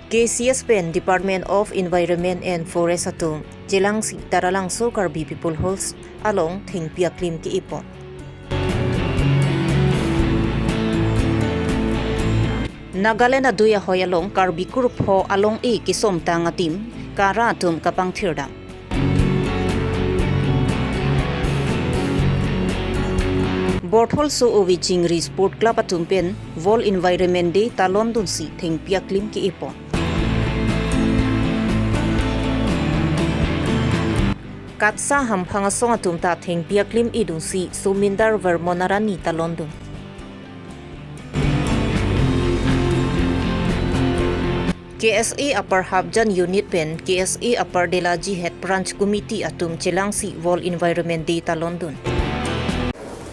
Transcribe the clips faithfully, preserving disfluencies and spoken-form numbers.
K C S pen Department of Environment and Forest atum chelangsi Taralangso Karbi People Halls along thengpi aklim ke-epon. Nagaland adui ahoi along Karbi kurupho along-e kesomtang adim kara atum kapangthirdam. Bortholso Ove Chingri Sport Club atum pen World Environment Day talondunsi thengpi aklim ke-epon. KATSA hamphang asong atum ta thengpi aklim edunsi Somindar Verma Arani talondun. K S A Upper Hapjan Unit pen K S A Upper Delaji Head Branch Committee atum chelangsi World Environment Day talondun.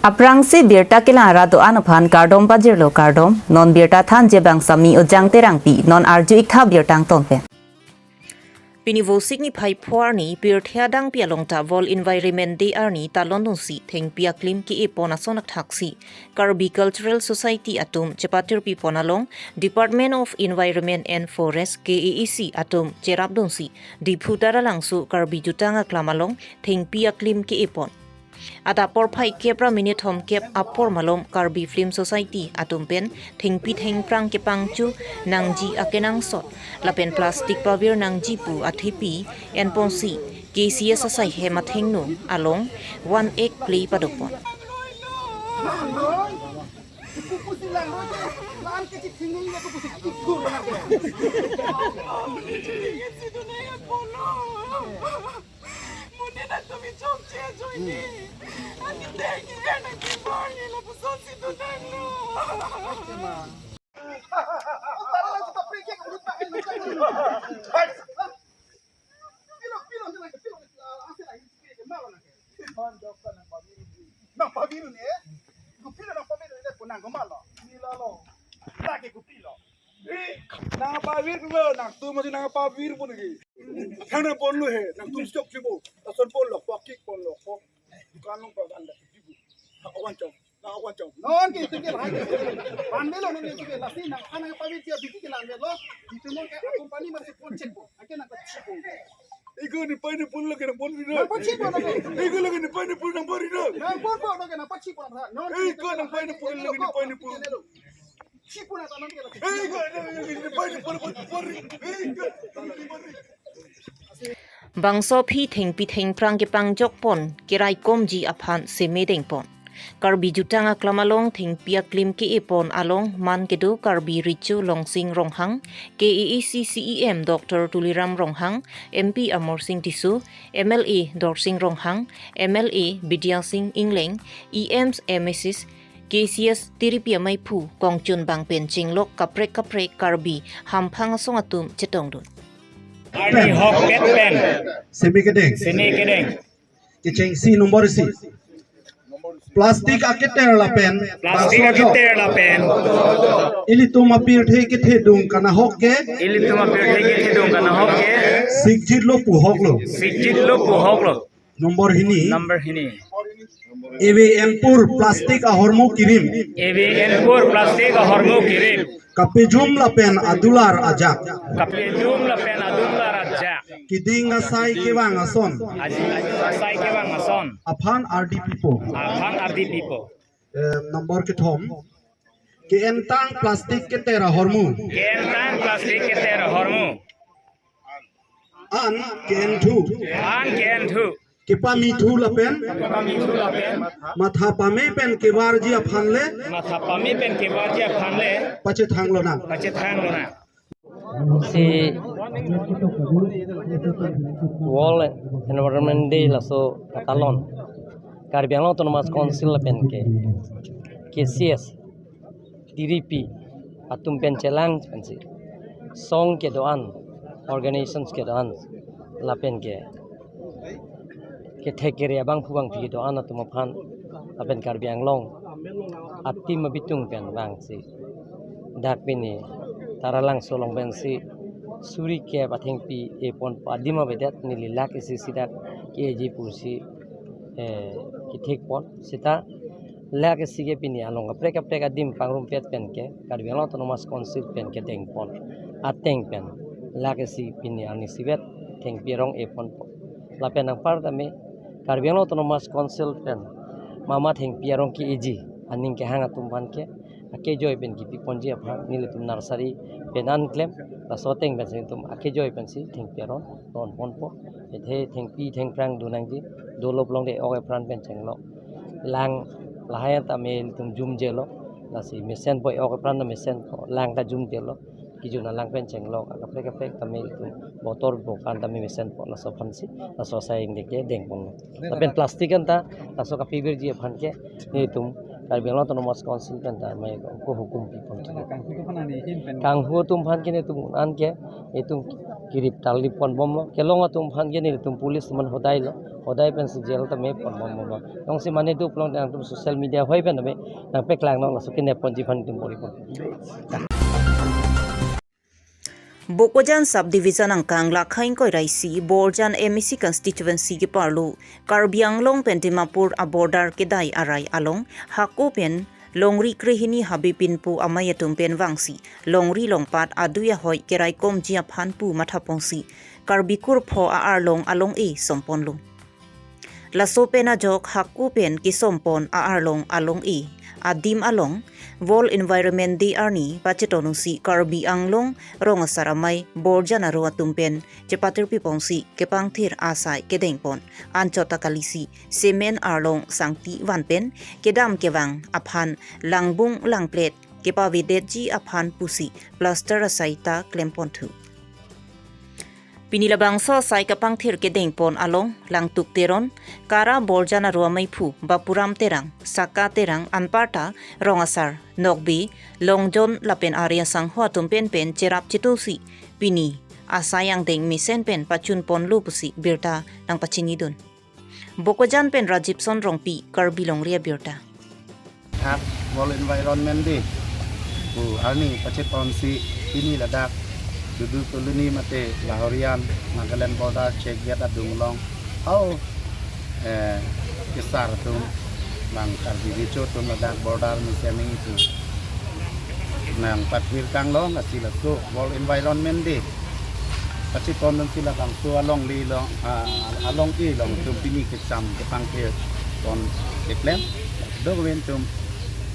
Aphrangsi birta kelang arat do-an aphan kardom pajirlo kardom, non birta thanji abang Sami Ojang Terangpi, non arju-ik tha birta angton pen. Pini Vosik niphai pho arni pirthe adangpi along ta World Environment Day arni talondunsi thengpi aklim ke-epon ason athaksi Karbi Cultural Society atum chepatirpipon along Department of Environment and Forest, K A E C atum cherapdunsi Diphu Taralangso Karbi Jutang Aklam along thengpi aklim ke-epon. Adap porphai kep ra minit thomkep apor malom Karbi Film Society atum pen thengpi thengphrang kepangchu nangji akenangsot lapen plastic pavir nangji pu athepi enponsi K C S asai hem athengno along one ek play padopon. Nang paviru ne? Kupilo nang paviru ne, punang kumalo. Lagi kupilo. Nang pavirlo, nangtum masih nang pavir pon lagi. Thana ponlo he, nangtum chok chibo. Lason ponlo, pokik ponlo, pok. Dukan long pok anda chibo. Awan chong, nang awan chong. Non ke itu ke hai. Pandelo non itu ke lasi nang anak pavir dia bikin ke lambe lo. Itu non ke company masih pon check po. Ake nang check po. Iko ni pai ni pun lagi nang pon ri do. Nang pachipon lagi. Iko lagi ni pai ni pun nang pon ri do. Nang pon pon lagi nang pachipon lagi. Non iko nang pai ni pun lagi ni pai ni pun. Chipon atau nanti lagi. Iko lagi ni pai ni pun pon ri. Iko. Bangso aphi thengpi thengphrang kepangjokpon keraikomji aphan seme dengpon. Karbi Jutang Aklam along thengpi aklim ke-epon along man kedo Karbi Recho Longsing Ronghang, K A A C C E M Doctor Tuliram Ronghang, M P Amarsing Tisso, M L A Dorsing Ronghang, M L A Bidya Sing Engleng, E Ms, M Ss, K C S tiripi amaiphu kongchunbang pen chinglok kaprek kaprek Karbi hamphang asong atum chetongdun. Arni hokpet pen seme kedeng. Seme kedeng. Kechengsi nombor isi. Plastic aketer lapen. Plastic aketer lapen. Ilitum apirthe kethedung kanahok ke. Ilitum apirthe kethedung kanahok ke. Sikjitlo puhoklo. Sikjitlo puhoklo. Nombor hini. Number hini. Eve enpur plastic ahormu kirim. Eve enpur plastic ahormu kirim. Kapejum lapen adular ajak. Kapejum lapen adular ajak. Keding asai kevang ason. Aji asai kevang ason. Aphan ardi pipo. Aphan ardi pipo. Eh, nombor kethom. Ke-entang plastic keter ahormu. Ke-entang plastic keter ahormu. An ke-enthu. An ke-enthu. Kepamithu lapen. Kepamithu lapen. Matha pame pen kevarji aphan le. Matha pame pen kevarji aphan le. Pachethang lonang. Pachethang lonang. Si World Environment Day laso katalon Karbi Anglong Autonomous Council lapen ke K C S tiripi atum pen chelang pensi song kedo-an, organizations kedo-an lapen ke kethek kere abangphu bangphi kedo-an atum aphan lapen Karbi Anglong atim abitung pen vangsi dak pini Taralangso along pensi suri kep athengpi epon adim avedet neli lak isi si dak keji pusi, eh, kethekpon seta lak isi ke pini along kaprek kaprek adim pangrumpet pen ke Karbi Anglong Autonomous Council pen kedengpon ateng pen lake si pini arni isivet thengpi arong eponpo. Lapen anpar tame Karbi Anglong Autonomous Council pen mama thengpi arong ke-eji aning kehang atum aphan ke akejoi pen kipi ponji aphan nelitum nursery pen an klem, laso ateng pensi nelitum akejoi pensi thengpi arong tonponpo. Athe thengpi thengphrang do nangji, dolo pulote ok epran pen chenglok. Lang lahai tame nelitum jumjelo. Lasi mesenpo, ok epran ta mesenpo, lang ta jumjelo. Kejun alang pen chenglok, akaprek kaprek tame nelitum botor bokan tame mesenpo, laso aphansi, laso asai ingdeng ke dengponlo. Lapen plastic anta laso kapivirji aphan ke nelitum Karbi Anglong Autonomous Council pen tame ko hukum pipon. Kanghu atum aphan ani hin pen. Kanghu atum aphan ke nelitum un-an ke nelitum kirip tarlip ponbomlo. Kelong atum aphan ke nelitum police atum aphan hodailo. Hodai pensi jail tame ponbomlo. Jongsi mane do pulote nangtum social media hoi pen tame nangpaklang non, laso kenep ponji aphan nelitum bor-ipon. Bokajan Subdivision angkang lakha ingkoi ra isi Borjan M A C constituency keparlo Karbi Anglong pen Dimapur a-border kedai arai along hako pen longri krehini Habipinpo amei atum pen vangsi longri longpat adui ahoi keraikomji aphan pu mathaponsi Karbi kurpho a-arlong along-e somponlo. Laso pen ajok hako pen kesompon a-arlong along-e adim along World Environment Day arni pachetonsi Karbi Anglong rong asar amei Borjan aro atum pen chepatir piponsi kepangthir asai kedengpon. Anchot ta kalisi cement arlong sangti van pen kedam kevang aphan langbung langplet kepavedetji aphan pusi plaster asai ta klemponthu. Pini labangso asai kepangthir kedengpon along Langtuk Teron, Kara Borjan aro ameiphu Bapuram Terang, Saka Terang anparta rong asar Nokbe, Longjon lapen Arya Sangho atum pen pen cherap chetosi pini asai angdeng mesen pen pachunponlo pusi birta nangpachinidun. Bokajan pen Rajibson Rongpi, Karbi Longri Abirta. Thak World Environment Day pu arni pachetonsi pini ladak Dudu Colony mate Lahorian Nagaland border check gate adung along, hau, eh, kesar atum, bang Karbi Recho atum ladak border mesen nangji pu nangpathir kanglong, lasi laso World Environment Day pacheton dunsi labangso along le long, ah, along-e along atum pini kecham kepangthir pon keklem. Dokave atum,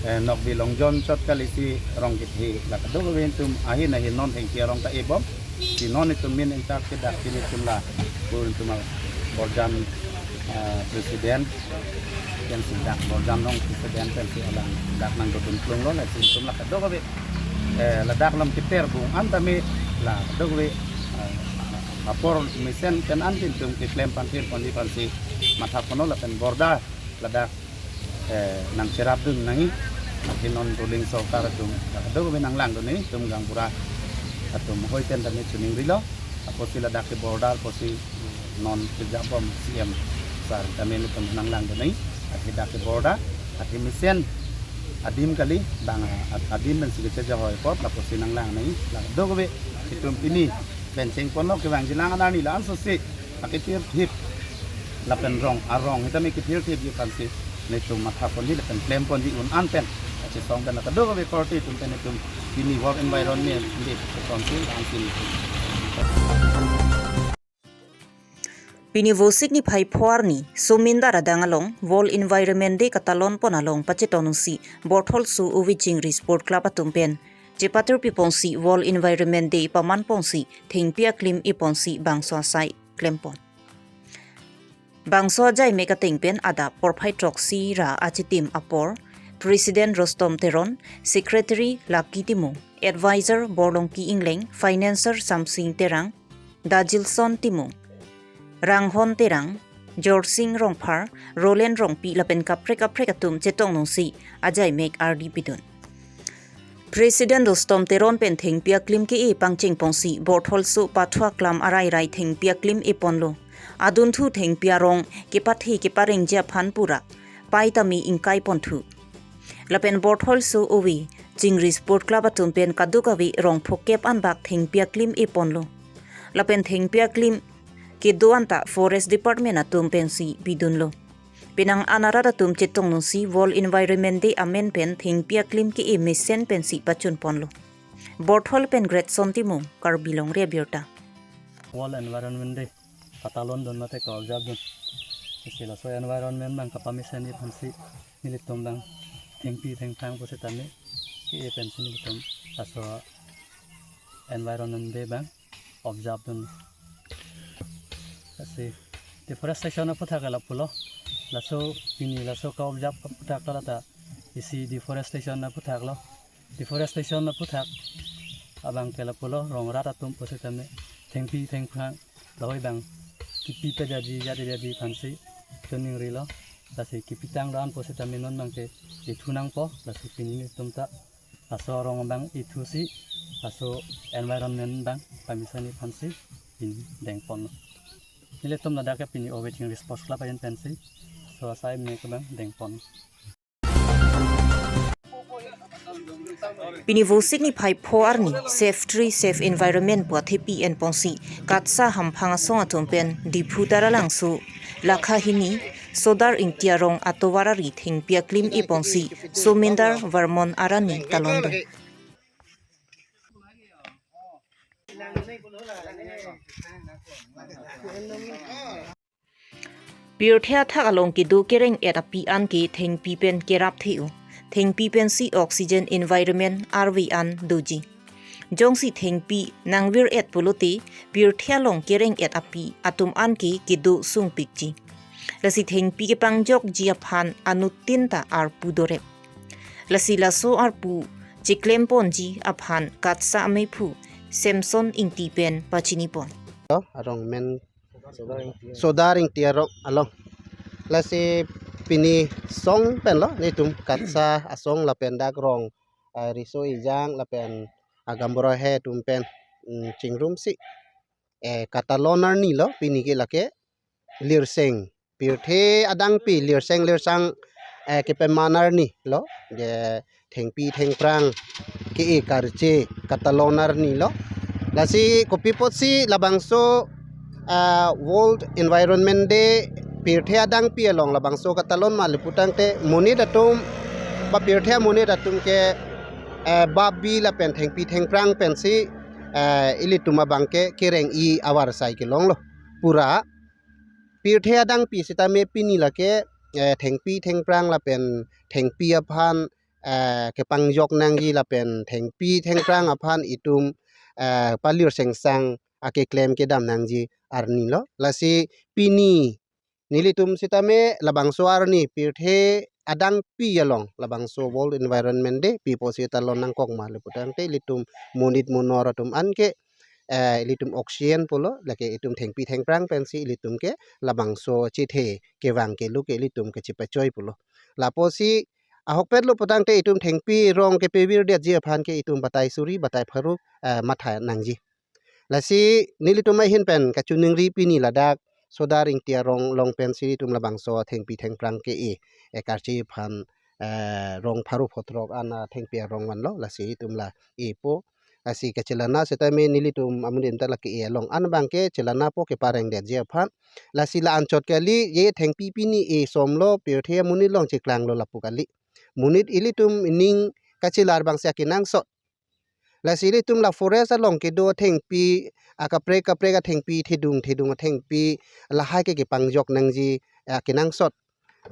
eh, Nokbe Longjon chot kalisi rong kethe, la dokave atum ahin ahin non thengpi arong ta ebom. Si non itum min enchak ke dak pini atum la, bur atum a Borjan, ah, president, pensi dak Borjan rong president pensi alang dak nangdodun plunglo, lasi itum la kadokave, eh, ladak lam keter bung an tame la kadokave, eh, apor mesen pen an tin itum keklem pangthir ponji aphansi mathaponlo lapen border ladak, eh, nangcherapdun nangji. Athe non ruling sorkar atum kadokave nanglangdun nangji, itum gaonbura atum hoi pen tame choningrilo. Apotsi ladak ke border apotsi non kejapbom C M sir tame nelitum nanglangdun nangji. Athe dak ke border, athe mesen adim kali, bang a-, adim pensi kecheja hoi apot, la apotsi nanglang nangji. La dokave itum pini pen chengponlo, kevangjilang an arni la-an sosi akethirthip lapen rong arong hitame kethirthipji aphansi nelitum mathaponji lapen klemponji un an pen. Kachesong pen la kadokave korte atum pen itum pini World Environment Day pachetonsi la-ansi nelitum. Pini Vosik niphai pho arni Somindar adang along World Environment Day katalonpon along pachetonsi Bortholso Uvi Chingri Sport Club atum pen chepatir piponsi World Environment Day pamanponsi thengpi aklim eponsi bangso asai klempon. Bangso ajaimek ateng pen adap porphai throksi ra achitim apor President Rostom Teron, Secretary Lucky Timung, Advisor Borlongki Ingleng, Financer Samsing Terang, Dajilson Timung, Ranghon Terang, Jorsing Rongphar, Roland Rongpi lapen kaprek kaprek atum chetongdunsi ajaimek ardi pidun. President Rostom Teron pen thengpi aklim ke-e pangchengponsi Bortholso Pathua Klam arairai thengpi aklim eponlo. Adunthu thengpi arong kepathe keparengji aphan pura pai tame ingkaiponthu. Lapen Bortholso Uvi Chingri Sport Club atum pen kadokave rong phokep anbak thengpi aklim eponlo. Lapen thengpi aklim kedo anta Forest Department atum pensi pidunlo. Penang an arat atum chetongdunsi World Environment Day amen pen thengpi aklim ke-e mesen pensi pachunponlo. Borthol pen Greatson Timung, Karbi Longri Abirta. World Environment Day patalon dun mate ka-observe dun. Isi laso environment abang kapamesen aphansi nelitum abang thengpi thengphrang pusitame ke-e pensi nelitum laso Environment Day abang observe dun. Lasi deforestation aphuthak lapulo. Laso pini laso ka-observe aphuthak lata isi deforestation aphuthak lo. Deforestation aphuthak abang ke lapulo, rong rat atum pusitame thengpi thengphrang lahai abang kipi pejaji jadi jadi aphansi choningrilo. Lasi kipitang ran pusitame non abang ke ithu nangpo, lasi pini nelitum ta laso arong abang ithusi laso environment abang pamesen aphansi pini dengpon. Nelitum ladak ke pini Ove Chingri Sports Club ahin pensi laso asai me ke abang dengpon. Pini Vosik niphai pho arni Save Tree Save Environment pu athepi enponsi KATSSA hamphang asong atum pen Diphu Taralangso, Lakha Hini, Sodar Ingti Arong atovar ari thengpi aklim iponsi Somindar Varmon arni talon dun. Pirthe athak along kedo kereng-et api an ke thengpi pen kerap the-o. Thengpi pensi oxygen, environment arve an doji. Jongsi thengpi nangvir-et pulote, pirthe along kereng-et api atum an ke kedo sungpikji. Lasi thengpi kepangjokji aphan anuttin ta arpu dorep. Lasi laso arpu chiklemponji aphan KATSSA amephu Samson Ingti pen pachinipon. Arong men Sodar Ingti Arong along. Lasi pini song pen lo nelitum KATSSA asong lapen dak rong, ah, riso ejang lapen agamboro he atum pen, mm, chingrumsi, eh, katalon arni lo pini ke lake lirseng. Pirthe adangpi lirseng lirsang, eh, kepaman arni lo. Je thengpi thengphrang ke-e karche katalon arni lo. Lasi kopi apotsi labangso, ah, World Environment Day pirthe adangpi along labangso katalon ma lapu tangte monit atum ba pirthe amonit atum ke, eh, babi lapen thengpi thengphrang pensi, eh, ilitum abang ke kereng-i avarsai kelong lo. Pura pirthe adangpi sitame pini lake, eh, thengpi thengphrang lapen thengpi aphan, eh, kepangjok nangji lapen thengpi thengphrang aphan itum, eh, palir sengsang akeklem kedam nangji arni lo. Lasi pini nelitum sitame labangso arni pirthe adangpi along labangso World Environment Day pi apotsi talon nangkok ma lapu tangte ilitum monit monor atum an ke, eh, ilitum oxygen pulo, lake itum thengpi thengphrang pensi ilitum ke labangso chethe kevang kelu ke ilitum kechipachoi pulo. Lapusi ahokpet lo pu tangte itum thengpi rong kepevirdetji aphan ke itum batai suri batai pharo, eh, matha nangji. Lasi nelitum ahin pen kachiningri pini ladak Sodar Ingti Arong along pensi itum labangso thengpi thengphrang ke-e, eh, karche aphan, eh, rong pharo phothrok an athengpi arong vanlo, lasi itum la epo. Lasi kachelana sitame nelitum amonit ta la ke-e along an abang ke chelanapo keparengdetji aphan. Lasi la anchot kali, je thengpi pini e somlo, pirthe amonit along cheklanglo lapu kali. Monit ilitum ining kachelar abangsi akenangsot. Lasi ilitum la forest along kedo athengpi, akaprek kaprek athengpi, thedung thedung athengpi, lahai ke kepangjok nangji, eh, akenangsot.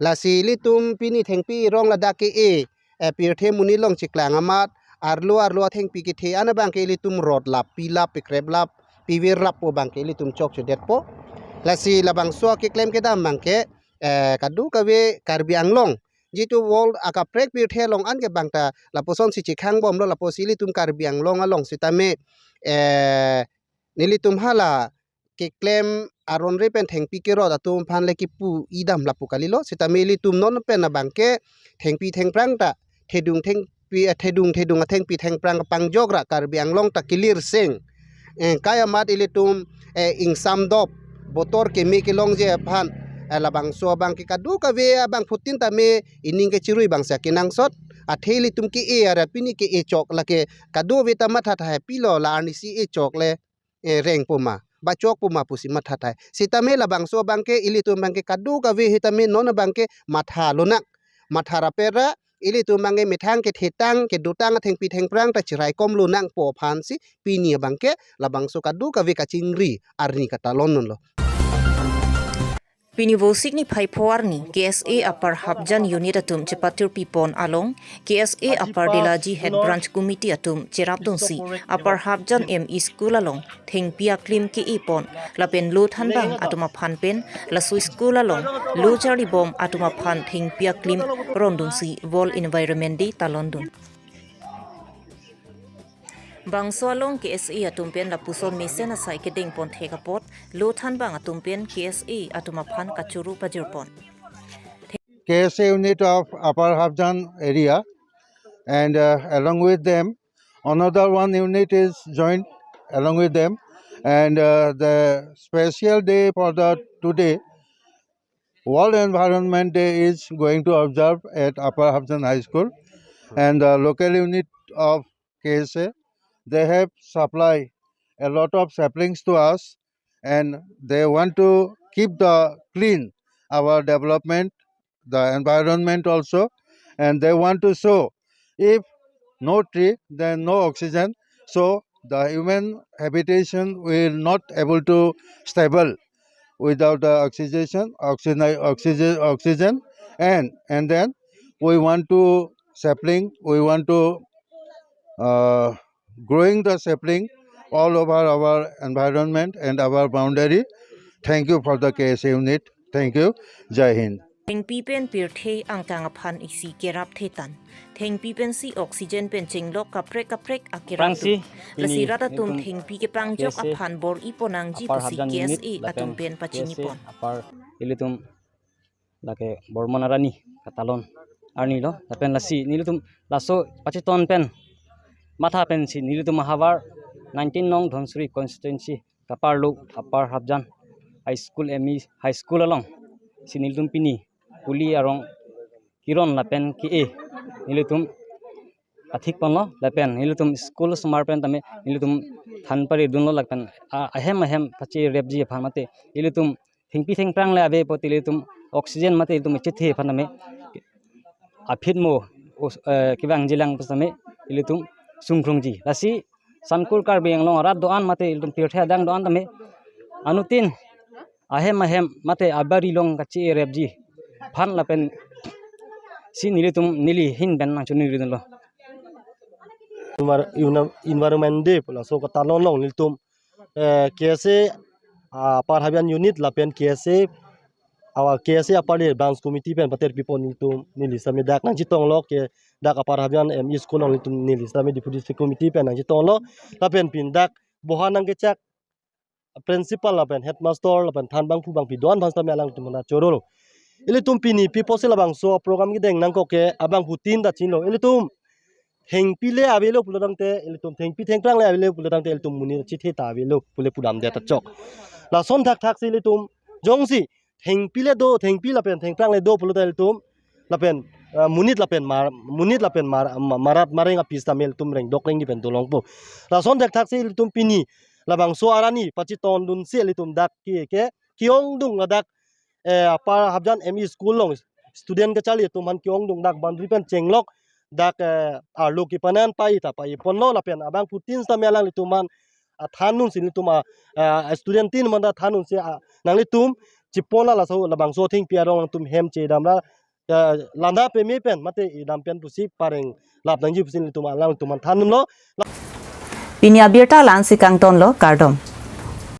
Lasi ilitum pini thengpi rong ladak ke-e, eh, pirthe amonit along cheklang amat, arlo arlo athengpi kethe an abang ke ilitum rot lap, pilap, pikreplap, pivirlap pu abang ke ilitum chokchedetpo. Lasi labangso akeklem kedam abang ke, eh, kadokave Karbi Anglong jitu world akaprek pirthe along an ke bang ta lapuson si chekhangbomlo, lapusi ilitum Karbi Anglong along sitame, eh, nelitum hala keklem aron re pen thengpi kerot atum aphan le kipu idam lapu kalilo, sitame ilitum non pen abang ke thengpi thengphrang ta thedung thengpi, eh, thedung thedung athengpi thengphrang pangjokra Karbi Anglong ta kelir seng. Eh, kai amat ilitum, eh, ingsamdop, botor keme kelongji aphan, eh, labangso abang ke kadokave abangphutin tame ining kechirui abangsi akenangsot, athe ilitum ke-e arat pini ke-e chok lake kadokave ta matha tahai pilo la arnisi e chok le, eh, reng puma, ba chok puma pusi matha tahai. Sitame labangso abang ke ilitum abang ke kadokave sitame non abang ke matha lonang. Matha rapera, ilitum abangke methang kethetang kedotang athengpi thengphrang ta chiraikom lonangpo aphansi pini abangke labangso kadokave kachingri arni katalon dunlo. Pini Vosik niphai pho arni K S A Upper Hafjan Unit atum chepatirpipon along K S A Upper Delaji Head Branch Committee atum cherapdunsi Upper Hafjan M E School along thengpi aklim ke-epon lapen lo thanbang atum aphan pen laso school along lo charlibom atum aphan thengpi aklim rondunsi World Environment Day talondun. Bangso along K S A atum pen lapuson mesen asai kedengpon thek apot lo thanbang atum pen K S A atum aphan kachoro pajirpon. K S A unit of Upper Hafjan area, and uh, along with them, another one unit is joined along with them, and uh, the special day for the today, World Environment Day, is going to observe at Upper Hafjan High School, and the local unit of K S A, they have supplied a lot of saplings to us, and they want to keep the clean our development, the environment also, and they want to show if no tree, then no oxygen. So the human habitation will not able to stable without the oxygen, oxygen, oxygen, oxygen, and and then we want to sapling, we want to uh, growing the sapling all over our environment and our boundary. Thank you for the K S A unit. Thank you. Jai Hind. Thengpi pen pirthe angkang aphan isi kerap thetan. Thengpi pensi oxygen pen chenglok kaprek kaprek akerap. Prangsi, lasi rat atum thengpi kepangjok aphan bor-ipon nangji pusi K S A atum pen pachinipon. Ilitum lake Bormon arni katalon arni lo, lapen lasi nelitum laso pachiton pen matha pensi nelitum ahavar nineteen nong Dhansiri constituency kaparlo Upper Hafjan High School, M E High School along si nelitum pini kuli arong kiron lapen ke-e nelitum athik ponlo, lapen nelitum school osomar pen tame nelitum than pari dunlo, lapen a- ahem ahem pacherepji aphan mate ilitum thengpi thengphrang le ave apot ilitum oxygen mate ilitum chethe aphan tame aphi mo os- eh, kevangjilang pu tame ilitum sungkrungji. Lasi Sankur Karbi Anglong arat do-an mate ilitum pirthe adang do-an tame anuttin ahem ahem mate abari along kacherepji aphan lapen si nelitum neli ahin pen nangchoningri dunlo. Envir- envir- Environment Day pu laso katalon along nelitum eh, K S A ah, Upper Hafjan unit lapen K S A awa K S A Upper Delaji Branch Committee pen patirpipon nelitum neli sitame dak nangchetonglo ke dak Upper Hafjan M E School along nelitum neli sitame Deputy District Committee pen nangchetonglo lapen pini dak boha nangkechak principal lapen headmaster lapen thanbangphu bangpi do-an aphan sitame alangtum aphan chorolo. Ilitum pini pi apotsi labangso program kedeng nangkok ke abangphutin ta chinilo. Ilitum thengpi le avelo pulo tangte, ilitum thengpi thengphrang le avelo pulo tangte ilitum monit chethe ta avelo pule pudamde ta chok. Lason thakthaksi ilitum jongsi thengpi le do, thengpi lapen thengphrang le do pulo ta ilitum lapen ah, monit lapen mar monit lapen mar ma- marat mareng api sitame ilitum rengdok rengdi pen dolongpo. Lason thakthaksi ilitum pini labangso arni pachitondunsi ilitum dak ke ke ke-ongdung ladak eh, Upper Hafjan M E School along student kacharli atum aphan ke-ongdung dak boundary pen chenglok dak eh, arlo kepanan pai ta pai ponlo lapen abangphutin sitame alanglitum aphan ah, thandunsi nelitum ah, ah, student tin aphan ta thandunsi ah, nanglitum chipon la laso labangso thengpi arong nangtum hem chedamra ah, lana peme pen mate edam pen pusi pareng lap nangji pusi nelitum alangtum aphan thandunlo. Pini abirta la-ansi kangtonlo, kardom.